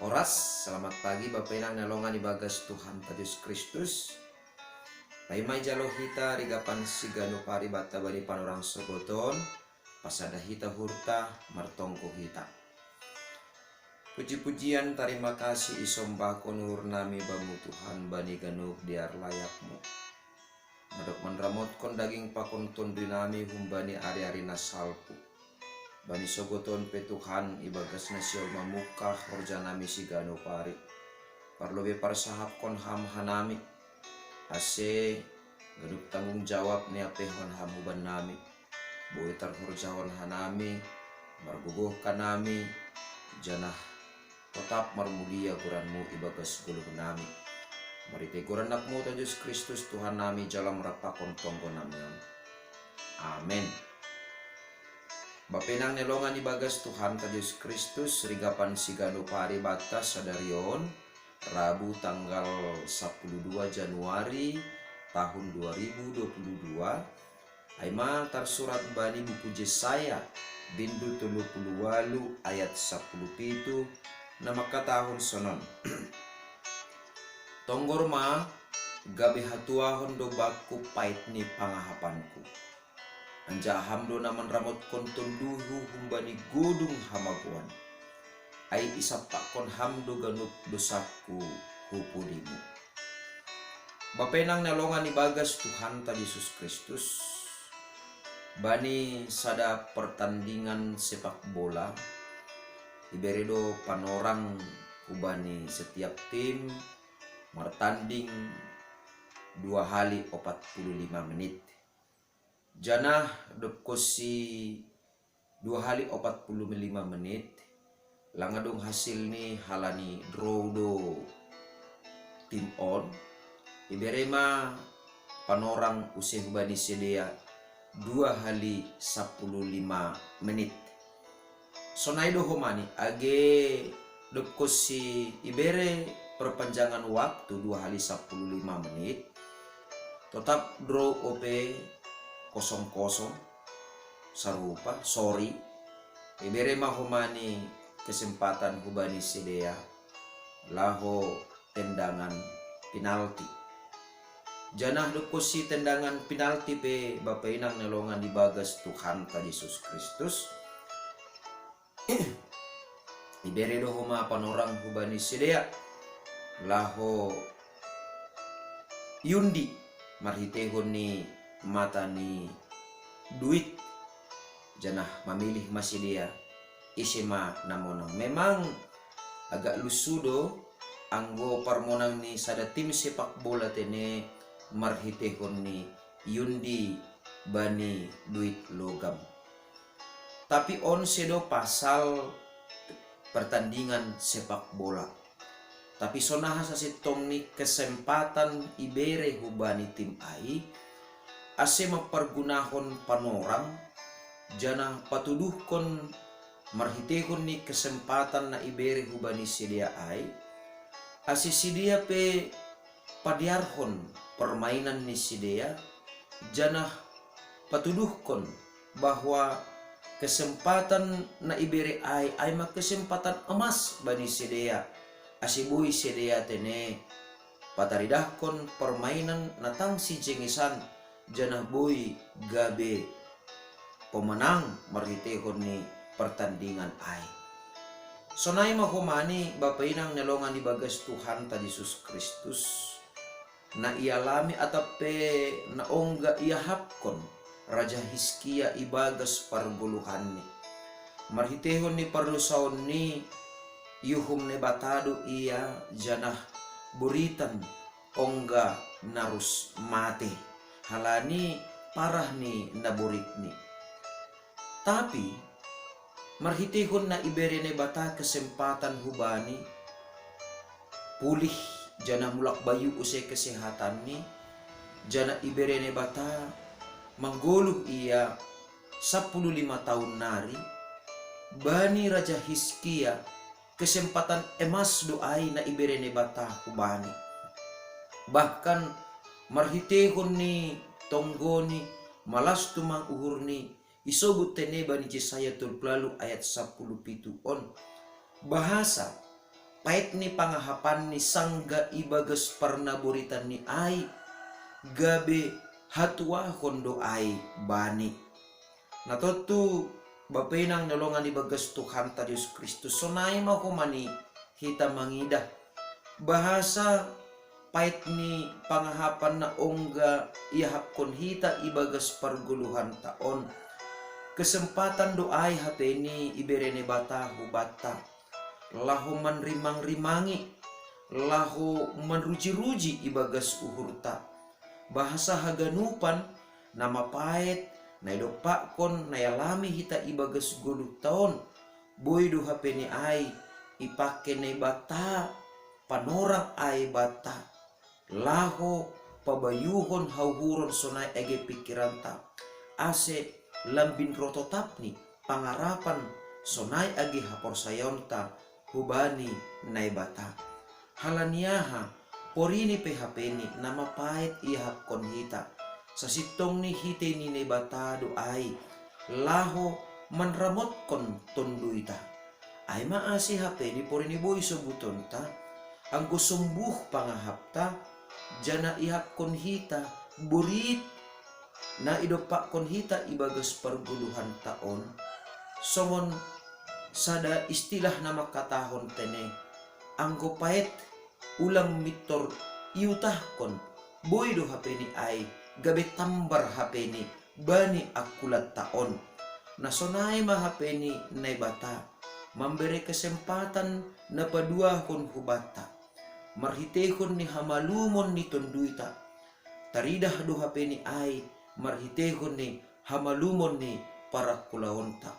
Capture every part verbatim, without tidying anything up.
Oras, selamat pagi Bapa Inang na longan ibagas Tuhan ta Jesus Kristus. Paima ijalo hita rigapan siganu paribata bani panorang sogoton, pasada hita hurta, martongko hita. Puji-pujian, tarima kasih isombahkon uhur nami bamu Tuhan bani ganup dear layakmu. Madok manramotkon daging pakon tondui nami humbani ari-ari na salpu. Bani sogoton pe Tuhan ibagas na sihol mamungkah horja nami siganu pari. Parlobe parsahapkon ham hanami. Ase ganup tanggung jawab ni apehon ham huban nami. Boi tarhorjahon hanami, margogoh hanami, janah totap marmulia goranmu ibagas goluh nami. Marhitei goran anakmu Tuhan Jesus Kristus Tuhan nami jalo marapakon tonggo nami on. Amen. Bapa Inang na longan ibagas Tuhan ta Jesus Kristus, rigapan siganu paribata sadari on, Rabu tanggal sapuluh dua Januari tahun dua ribu dua puluh dua, Ai ma tarsurat bani buku Jesaya, bindu tolu puluh walu ayat sapuluh pitu, na mangkatahon sonon. Tonggor ma, gabe hatuahon do bakku pait ni pangahapanku. Anjaha ham do na manramotkon tonduihu humbani godung hamagoan. Ai isampakkon ham do ganup dosangku hu pudimu. Bapa Inang na longan ibagas Tuhan ta Jesus Kristus, bani sada pertandingan sepak bola, ibere do panorang hubani setiap tim martanding dua hali opat puluh lima menit. Janah dob konsi dua hali opat puluh lima menit, lang adong hasilni halani draw do tim on, ibere ma panorang use hubani sidea dua hali sapuluh lima menit. Sonai do homani, age dob konsi ibere perpanjangan waktu dua hali sapuluh lima menit, totap draw ope kosong kosong, sarupa, sori, ibere ma homani kesempatan hubani sidea laho tendangan penalti. Janah dob konsi tendangan penalti pe Bapa Inang na longan ibagas Tuhan ta Jesus Kristus, ibere do homa panorang hubani sidea laho iundi marhiteihon ni mata ni duit, janah mamilih ma sidea ise ma na monang. Memang agak lusu do anggo parmonang ni sada tim sepak bola tene marhiteihon ni iundi bani duit logam. Tapi on sedo pasal pertandingan sepak bola. Tapi sonaha sasintong ni kesempatan ibere hubani tim ai, ase mampargunahon panorang, janah patuduhkon marhiteihon ni kesempatan na ibere hubani sidea ai, ase sidea pe padearhon permainan ni sidea, janah patuduhkon bahwa kesempatan na ibere ai, ai ma kesempatan emas bani sidea, ase boi sidea tene pataridahkon permainan na tang sijengesan, janah boi gabe pemenang marhiteihon ni pertandingan ai. Sonai ma homani Bapa Inang na longan ibagas Tuhan ta Jesus Kristus, na ialami atap pe na ongga iahapkon Raja Hiskia ibagas pargoluhanni. Marhiteihon ni pardosaonni, iuhum Naibata do ia, janah boritan ongga narus mate halani parah ni naboritni. Tapi marhiteihon na ibere Naibata kesempatan hubani, pulih janah mulak bayu use kesehatanni, janah ibere Naibata manggoluh ia sapuluh lima taon nari. Bani Raja Hiskia kesempatan emas do ai na ibere Naibata hubani. Bahkan marhiteihon ni tonggoni, malas tumang uhurni, isobut tene bani Jesaya tolu puluh walu ayat sapuluh pitu on, bahasa pait ni pangahapan ni sangga ibagas parnaboritan ni ai, gabe hatuahon do ai bani. Na tontu, Bapa inang ni longan ibagas Tuhanta Jesus Kristus, sonai ma homani hita mangidah bahasa pait ni pangahapan na ongga iahapkon hita ibagas pargoluhanta on. Kesempatan do ai hape ni ibere Naibata hubanta, laho manrimang-rimangi, laho manruji-ruji ibagas uhurta. Bahasa haganupan na mapait na idompakkon na ialami hita ibagas goluhta on, boi do hape ni ai ipake Naibata panorang ai banta, laho pabayuhon hauhuron sonai age pikiranta, ase lambin ro totap ni pangarapan sonai age haporsayaonta hubani Naibata. Halani aha? Porini pe hape ni na mapait iahapkon hita, sasintong ni hitei ni Naibata do ai, laho manramotkon tonduita. Ai ma ase hape ni porini boi sobutonta, anggo sombuh pangahapta, janah iahapkon hita borit na idompakkon hita ibagas pargoluhanta on, songon sada istilah na mangkatahon tene, anggo pait ulang mintor iutahkon, boi do hape ni ai gabe tambar hape ni bani angkulatta on. Na sonai ma hape ni Naibata mambere kesempatan na paduahon hubanta, marhiteihon ni hamalumon ni tonduita. Taridah do hape ni ai marhiteihon ni hamalumon ni parangkulaonta.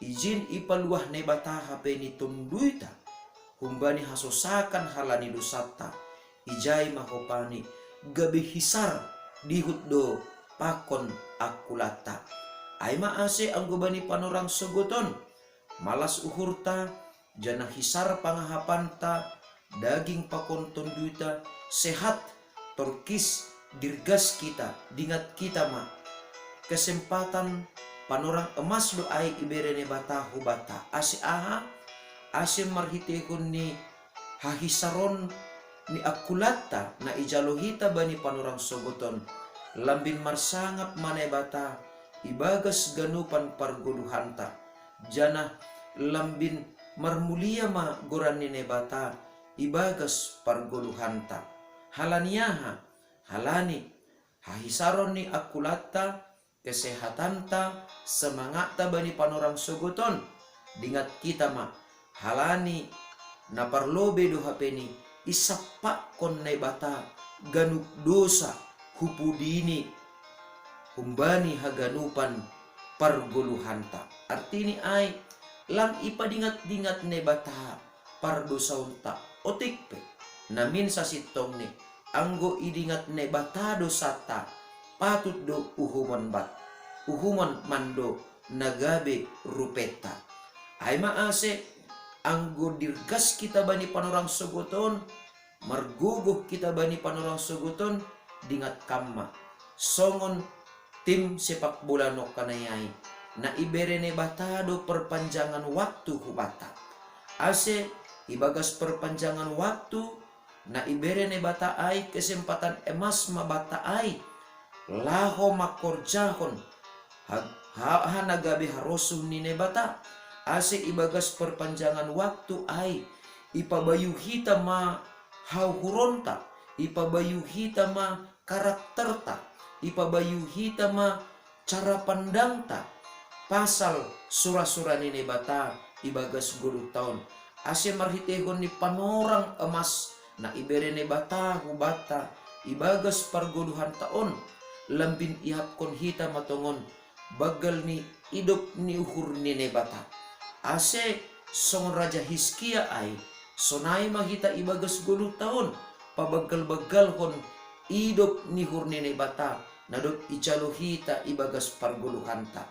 Ijin ipaluah Naibata hape ni tonduita humbani hasosakan halani dosanta, ijai ma hopani gabe hisar dihut do pakon angkulatta. Ai ma ase anggo bani panorang sogoton, malas uhurta, janah hisar pangahapanta, daging pakon tonduita, sehat, torkis, dirgas kita, dingat kita ma. Kesempatan panorang emas do ai ibere Naibata hubanta. Ase aha? Ase marhiteihon ni hahisaron ni angkulatta na ijalo hita bani panorang sogoton, lambin marsangap ma Naibata ibagas ganupan pargoluhanta, janah lambin marmulia ma goran ni Naibata ibagas pargoluhanta. Halani aha? Halani hahisaron ni angkulatta, kesehatanta, semangatta bani panorang sogoton. Dingat kita ma, halani na parlobei do hape ni isampakkon Naibata ganup dosa hu pudini humbani haganupan pargoluhanta. Artini ai, lang ipadingat-dingat Naibata pardosaonta otik pe. Namin sasintongni, anggo idingat Naibata dosanta, patut do uhumon bat, uhumon mando na gabe rupenta. Ai ma ase, anggo dirgas kita bani panorang sogoton, margogoh kita bani panorang sogoton, dingat kam ma, songon tim sepak bola nongkanai ai, na ibere Naibata do perpanjangan waktu hubanta. Ase ibagas perpanjangan waktu na ibere Naibata ai, kesempatan emas ma banta ai, laho mangkorjahon ha-, ha-, aha na gabe harosuh ni Naibata. Ase ibagas perpanjangan waktu ai, ipabayu hita ma hauhuronta, ipabayu hita ma karakterta, ipabayu hita ma cara pandangta pasal sura-sura ni Naibata ibagas goluhta on. Ase marhiteihon ni panorang emas na ibere Naibata hubanta ibagas pargoluhanta on, lambin iahapkon hita ma tongon banggal ni idop ni uhur ni Naibata. Ase songon Raja Hiskia ai, sonai ma hita ibagas goluhta on, pabanggal-banggalhon idop ni uhur ni Naibata na dob ijalo hita ibagas pargoluhanta.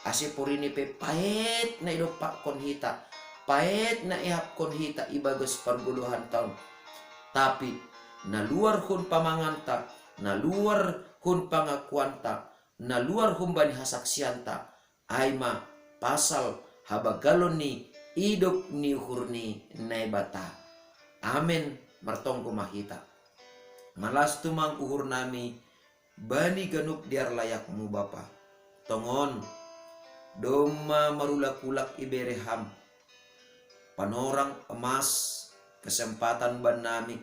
Ase porini pe pait na idompakkon hita, pait na iahapkon hita ibagas pargoluhanta on, tapi na luar hun pamanganta, na luar hun pangakuanta, na luar humbani hasaksianta, ai ma pasal habanggalon ni idop ni uhur ni Naibata. Amen. Martonggo ma hita. Malas tumang uhur nami bani ganup dear layakmu Bapa. Tongon, domma marulak-ulak ibere Ham panorang emas, kesempatan bannami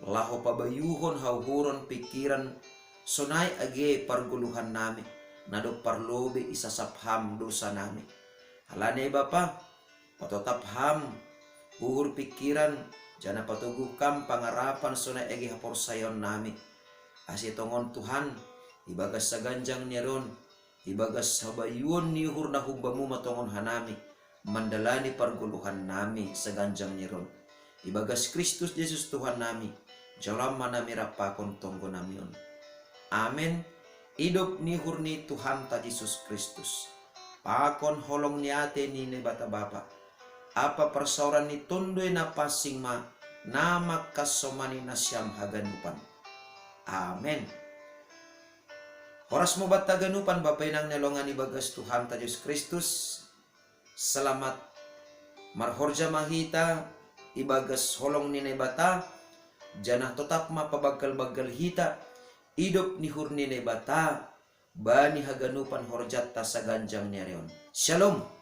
laho pabayuhon hauhuron pikiran sonai age pargoluhannami, na dob parlobei isasap Ham dosanami. Halani ai Bapa, patotap Ham uhur pikiran, janah patoguh Ham pangarapan sonai age haporsayaonnami. Ase tongon Tuhan, ibagas saganjang ni ari on, ibagas habayuon ni uhur na humbamu ma tongon hanami, mandalani pargoluhannami saganjang ni ari on. Ibagas Kristus Jesus Tuhannami, jalo ma nami rap pakon tonggonami on. Amen. Idop ni uhur ni Tuhanta Jesus Kristus, pakon holong ni ate ni Naibata Bapa, ampa parsaoran ni Tonduy Napansing ma na mangkasomani nasiam haganupan. Amen. Horas ma banta haganupan Bapa inang na hinaholongan ibagas Tuhanta Jesus Kristus. Selamat marhorja ma hita ibagas holong ni Naibata, janah totap ma pabanggal-banggal hita idop ni uhur ni Naibata bani haganupan horjanta saganjang ni ari on. Shalom.